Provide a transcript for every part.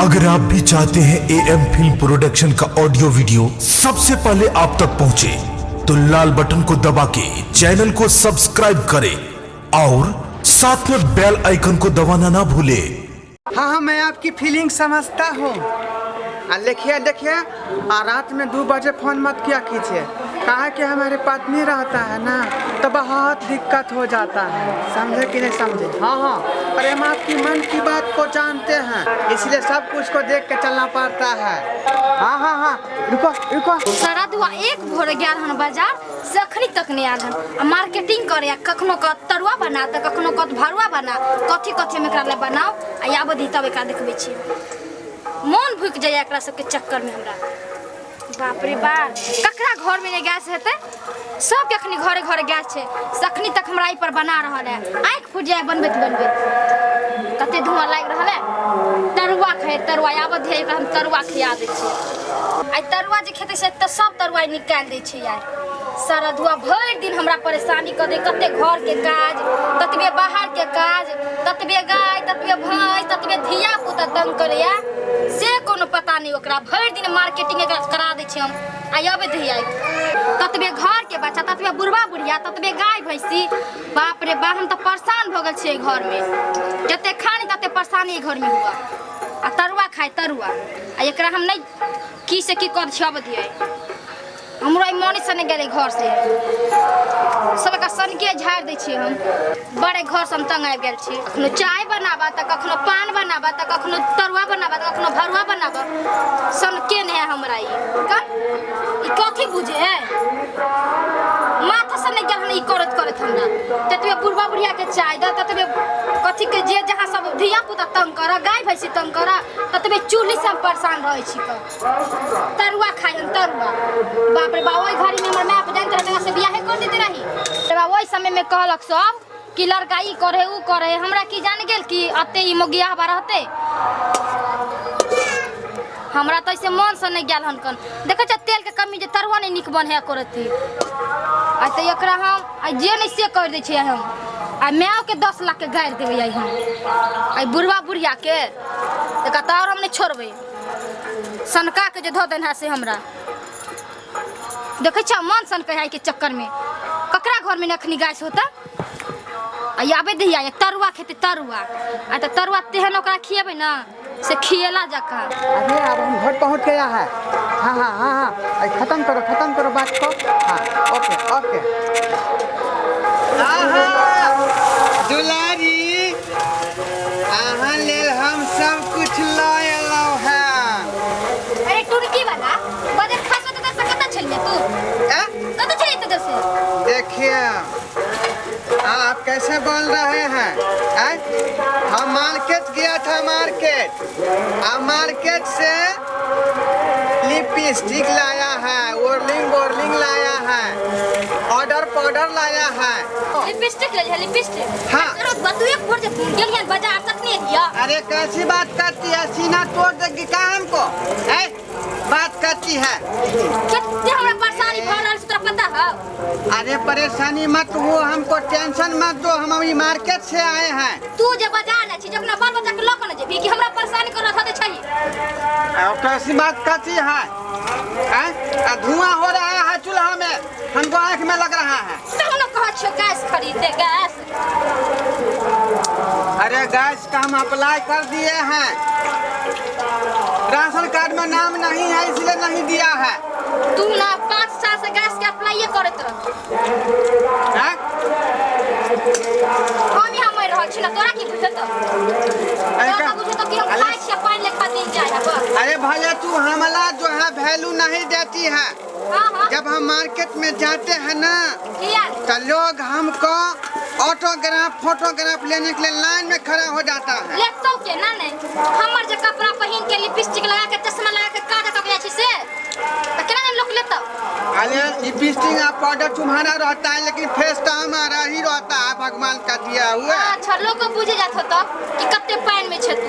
अगर आप भी चाहते हैं ए एम फिल्म प्रोडक्शन का ऑडियो वीडियो सबसे पहले आप तक पहुंचे, तो लाल बटन को दबा के चैनल को सब्सक्राइब करें और साथ में बेल आइकन को दबाना ना भूलें। हाँ हाँ, मैं आपकी फीलिंग समझता हूँ। आ देखिए देखिए, आ रात में 2 बजे फोन मत किया कीजिए, कहा कि हमारे पत्नी रहता है ना, तो बहुत दिक्कत हो जाता है। समझे कि नहीं समझे? हाँ हाँ, अरे हम आपकी मन की बात को जानते हैं, इसलिए सब कुछ को देख के चलना पड़ता है। हाँ हाँ हाँ, रुको रुको। सारा दुआ एक भोर गेल हन बाजार से, अखनी तक नहीं आयल हन। आ मार्केटिंग करे आ कखनो क तरुआ बना तऽ कखनो क भरुआ बना, कथी कथी हम एकरा लए बनाउ। आ आबऽ दी तब एकरा देखबै छी। मोन भुकि जाइए एकरा सबके चक्कर में हमरा। बाप रे बाप, ककरा घर में नहीं गैस हेतै? सबके अखनी घरे घरे गैस छै, से अखनी तक हमरा एहि पर बना रहल है। आँखि फुटि जाए बनबैत बनबैत, कते धुआँ लागि रहल है। तरुआ खाइ तरुआ, आबऽ दिहे एकरा, हम तरुआ खिया दै छियै। आइ तरुआ जे खेतै से तऽ सब तरुआ निकालि दै छै यार। सारा धुआँ भरि दिन हमरा परेशानी कऽ दे। कते घरके काज, ततबे बाहरके काज, ततबे गाय, ततबे भैंस, ततबे धिया पुता तंग करैया, से कोनो पता नहि ओकरा। भरि दिन मार्केटिंग एकरा करा दै छियै हम। आ अबै धिया, ततबे घरके बच्चा, ततबे बुढ़बा बुढ़िया, ततबे गाय भैंसी। बाप रे बाप, हम तऽ परेशान भऽ गेल छियै घरमे। जते खानी तते परेशानी घरमे हुआ। आ तरुआ खाय तरुआ। आ एकरा हम नहि की से की कर छियै। अबै धिया, हमरो आइ मने से नहि गेलै घर से। सबके सनके झाड़ि दै छियै हम। बड़े घर से हम तंग आबि गेल छी। कखनो चाय बनाबऽ तऽ कखनो पान बनाबऽ तऽ कखनो तरुआ बनाबऽ तऽ कखनो भरुआ बनाबऽ। सनके नहि है हमरा। ई कन ई कथी बुझे है? माथा से नहि गेल हन ई करैत करैत हमरा। ततबे बुढ़बा बुढ़िया के चाय दऽ, ततबे कथी के जे जहाँ सब धिया पुता तंग करऽ, गाय भैंसी तंग करऽ, ततबे चूल्ही से हम परेशान रहै छी। कऽ तरुआ खाइ हम तरुआ। बाप रे बाप, ओहि घड़ी में हमर माय बाप जानते रहते से बियाहे कर देते रही। रे बाप, ओहि समय में कहलक सब कि लड़का ई करे ऊ करे। हमरा की जान गेल कि अते ई मोगिया बा रहते। हमरा तऽ ऐसे मन से नहीं गेल हन। कन देखै छ तेल के कमी जे तरुआ नहीं नीक बन है करती। आ तऽ एकरा हम आ जे नहीं से कर दै छियै हम। आ माय के 10 लाख के गारि देबै आइ हम, आइ बुढ़वा बुढ़िया के। एकरा तऽ आओर हम नहीं छोड़बै। सनका के जे धऽ देन है से हमरा देखै छ मन सन है के चक्कर में। ककरा घर में अखनी गैस होता? आ आबे दहिया तरुआ खेते तरुआ। आ तऽ तरुआ तेहन ओकरा खिएबै ने से खिएला जकाँ। अरे अब हम घर पहुंच गया है। हाँ हाँ हाँ हाँ, अरे खत्म करो, खत्म करो बात को। हाँ, ओके ओके। आहा दुलारी, अहाँ लेल हम सब कुछ लऽ एलहुँ हैं। अरे टुनकी वाला बजर खासो तऽ से कतऽ छलियै तू? ए? कतऽ छलियै तू से? देखिए, आप कैसे बोल रहे हैं? आय? हम मार्केट गया था मार्केट, आ मार्केट से लिपस्टिक लाया है, ओरलिंग बोरलिंग लाया है, ऑर्डर पाउडर लाया है। लिपस्टिक ले लिहा लिपस्टिक? हाँ। अरे तू एक भोर जे गेलियन बाजार तखने दिया। अरे कैसी बात करती है? सीना तोड़ देगी का हमको? ऐ बात करती है। कते हमरा परेशानी भऽ रहल छै, तोरा पता हौ? अरे परेशानी मत हो, हमको टेंशन मत दो। हम अभी मार्केट से आए हैं। तू जे बाजार जाइ छी, जे अपना बाल बच्चा के लऽ कऽ ने जेबही कि हमरा परेशानी कर रहल छै? और कैसी बात करती है? हैं? आ धुआं हो रहा है चूल्हा में, हमको आंख में लग रहा है। तब न कहै छियौ गैस खरीदे गैस। अरे गैस का हम अप्लाई कर दिए हैं, राशन कार्ड में नाम नहीं है, इसलिए नहीं दिया है। तू ना 5 साल से गैस के अप्लाई करैत रह। हैं? हम यहाँ मरि रहल छी ना, तोरा की बुझेतौ? अरे तोरा बुझेतौ कि हम खाइ छियै पानि लेखा दिन जाइ है बस। अरे भैया, तू हमला जो है वैल्यू नहीं देती है। हाँ हाँ जब हम मार्केट में जाते हैं ना, किया? तो लोग हमको ऑटोग्राफ फोटोग्राफ लेने के लिए लाइन में खड़ा हो जाता है। लेतौ के ना नहीं, हमर जे कपड़ा पहिन के, लिपस्टिक लगा के, चश्मा लगा के काज कऽ जाइ छी से तऽ केना नहि लोक लेतौ? अरे लिपस्टिक और पाउडर तुम्हारा रहता है, लेकिन फेस तो हमारा ही रहता है, भगवान का दिया हुआ। अच्छा, लोग बुझे जात होतौ कि कते पानि में छै तू।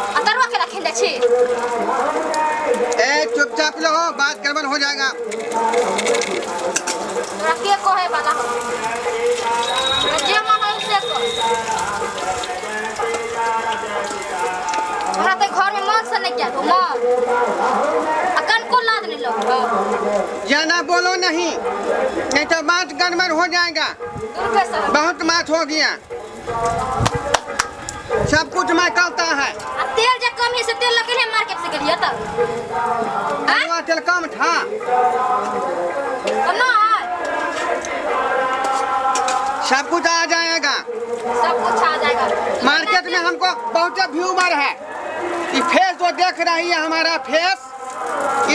आ तरुआ केना खेल जाइ छी? ए, चुपचाप रहो, बात गड़बड़ हो जाएगा। तोरा के कहे वाला हो? तोरा जे मन हो से कर। पसंद नहीं किया हो मां आ कनको लाज नहीं लगो। ज्यादा बोलो नहीं, नहीं तो बात गड़बड़ हो जाएगा। दूर पे सर बहुत बात हो गया, सब कुछ मैं करता है। आ तेल जे कम है से तेल लगे है मार्केट से गेलिए तब तरुआ तेल कम था तो ना सब कुछ आ जाएगा, सब कुछ आ जाएगा। मार्केट में हमको बहुत व्यूवर है। ये फेस जो देख रही है हमारा फेस,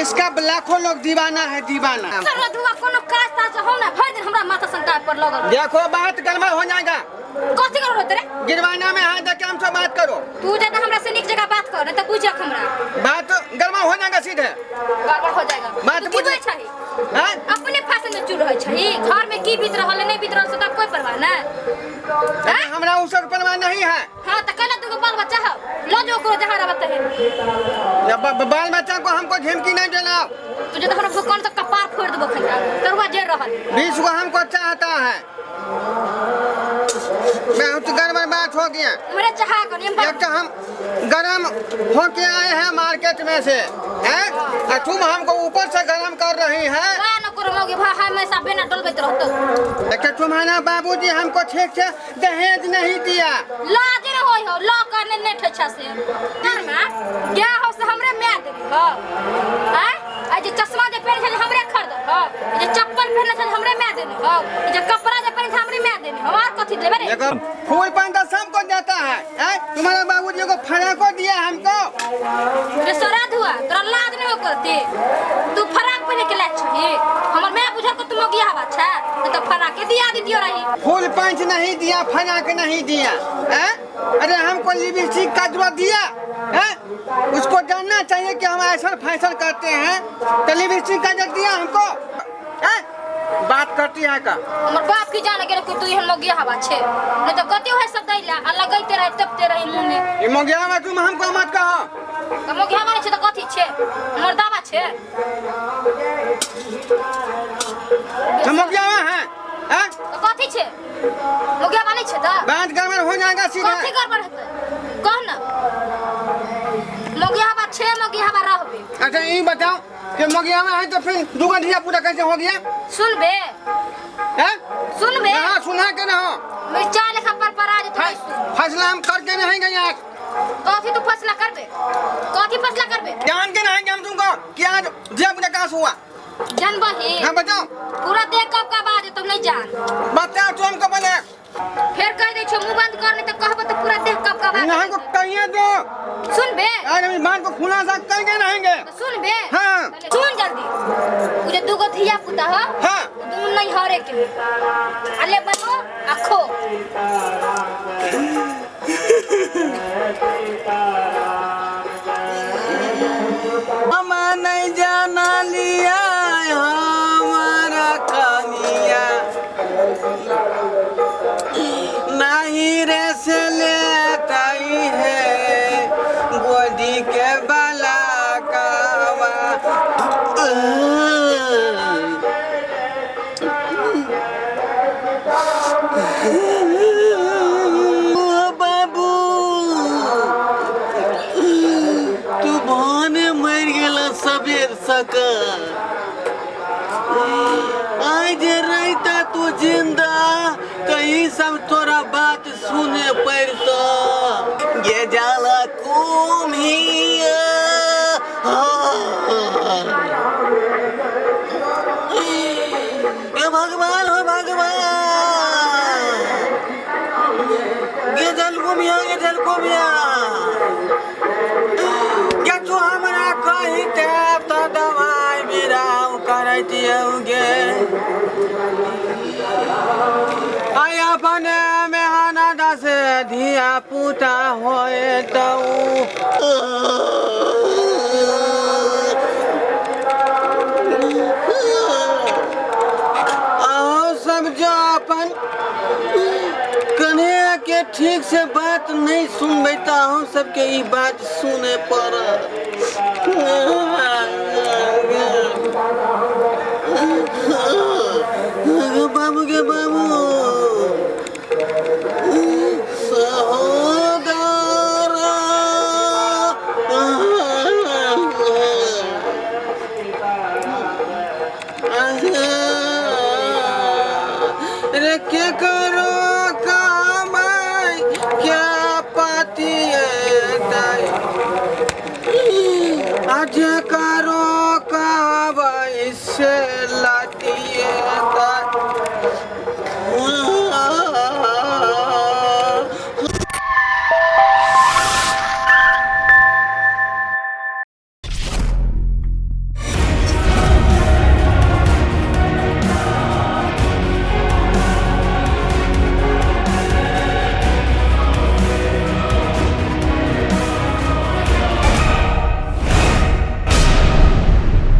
इसका लाखों लोग दीवाना है, दीवाना। सर धुआ कोनो काज ताज हो ना भर दिन हमरा माथा संकाय पर लगल। देखो बात गड़बड़ हो जाएगा। कथी करो होते रे? गिरवाना में हाथ दे के हमसे बात करो। तू ज्यादा हमरा से निक जगह बात कर, नहीं तो बुझ रख हमरा। बात गड़बड़ हो जाएगा, सीधे गड़बड़ हो जाएगा। बात तू की बुझ- बुझै छही? हैं? अपने फैशन में चूर रहै छही, घर में की बीत रहल है नहीं बीत रहल से तोरा कोई परवाह नहीं। हैं? हमरा उस परवाह नहीं है। हां त कहला दूगो बाल बच्चा हो, लो जो ओकरो जहां रहत है। न बाल बच्चा को हमको झिमकी नहीं देना। तू जे हमरा भुकन त कपार फोड़ देबो खंडा तरुआ जे रहल। 20 को हमको चाहता है। बहुत गड़बड़ बात हो गया। मेरे चाहा को नहीं एक तो हम गरम होके आए हैं मार्केट में से, हैं? और तुम हमको ऊपर से गरम कर रही है। का न करो मौगी भाई हमेशा बिना डलबैत रहतो। एक तो तुम्हारा बाबूजी हमको ठीक से दहेज नहीं दिया। लाज न होय हो, लो करने ने ठेछा से। कर ना, गया हो से हमरे my देबी हो। हैं? आ जे चश्मा जे पहिरे छे हमरे खरीद हो, ई जे चप्पल पहिरने छे हमरे my देने हो, ई जे कपड़ा जे पहिरने छे हमरे my देने हो, और कथी देबे रे? देखो फूल पान तो सबको देता है, हैं? तुम्हारे बाबूजी को फराको दिया हमको। रे सरा धुआ, तोरा लाज नहीं हो करती। तू फराक पहिरे के लायक छही। हमर my बुझल को तू मगिया हवा छे, नहीं तो फराके दिया दितियो रही। फूल पंच नहीं दिया, फराक नहीं दिया, हैं? अरे हमको लिपस्टिक का जो दिया, हैं? उसको जानना चाहिए कि हम ऐसा फैशन करते हैं, तो लिपस्टिक का जो दिया हमको, हैं? बात करती है का? हमर बाप की जाने गेल कि तू एहन मगिया हवा छे, नहीं तो गति होय सब दैला आ लगैते रहे तपते रही मुंह में। ये मगिया में तुम हमको मत कहो। त मगिया हवा छे त कथी छे? हमर दावा छे। तो मगिया में है, हैं? त कथी छे? मगिया वाली छे त बात गड़बड़ हो जाएगा सीधा। कथी गड़बड़ हेतै कह न। मगिया हवा छे, मगिया हवा रहबे। अच्छा ये बताओ कि मगिया में है तो फिर दूगो धिया पूरा कैसे हो गया? सुनबे हैं? सुनबे। हाँ सुना के रहो। मिर्चा लेखा पर पर आ जेतै। फैसला हम करके रहेंगे आज। कथी तू फैसला करबे? कथी फैसला करबे? जान के रहेंगे हम तुमको कि आज धिया पूरा कहाँ से हुआ। जानबही? हाँ बताओ। पूरा देख कब का बाज तुम नहीं जान। बताओ तुम हमको बोले। फिर कह दे छो मुंह बंद कर, नहीं तो कहबो तो पूरा देख कब का बाज। हमको कहिए दो। सुनबे? आज हम मान को खुलासा करके रहेंगे। तो सुनबे? हाँ। सुन जल्दी। उ जे दूगो धिया पुता हो, हाँ, दुनू नहीं हरे के अले बनो आ खो। हम नहीं जाना लिया हमारा कनिया, नहीं रे से लेता ही है गोदी के बाला कावा। ओ बाबू तू भने मरि गेल सबेर सकाल, आइ जे रहिता तू जिंदा तऽ ई सब तोरा बात सुने पड़ता। गे जाला कुम्हिया, हे भगवान हो भगवान, गे जल कुम्हिया, गे जल कुम्हिया, गे तू हमरा कहिते तऽ दवाइ बिराव करैतियौ गे। आइ अपने मेहनत से धिया पुता होएतौ। अहाँ सब जो अपन कन्हैया के ठीक से बात नहीं सुनबै तऽ अहाँ सबके ई बात सुने पड़त। बाबू गे बाबू सहोदरा। करो।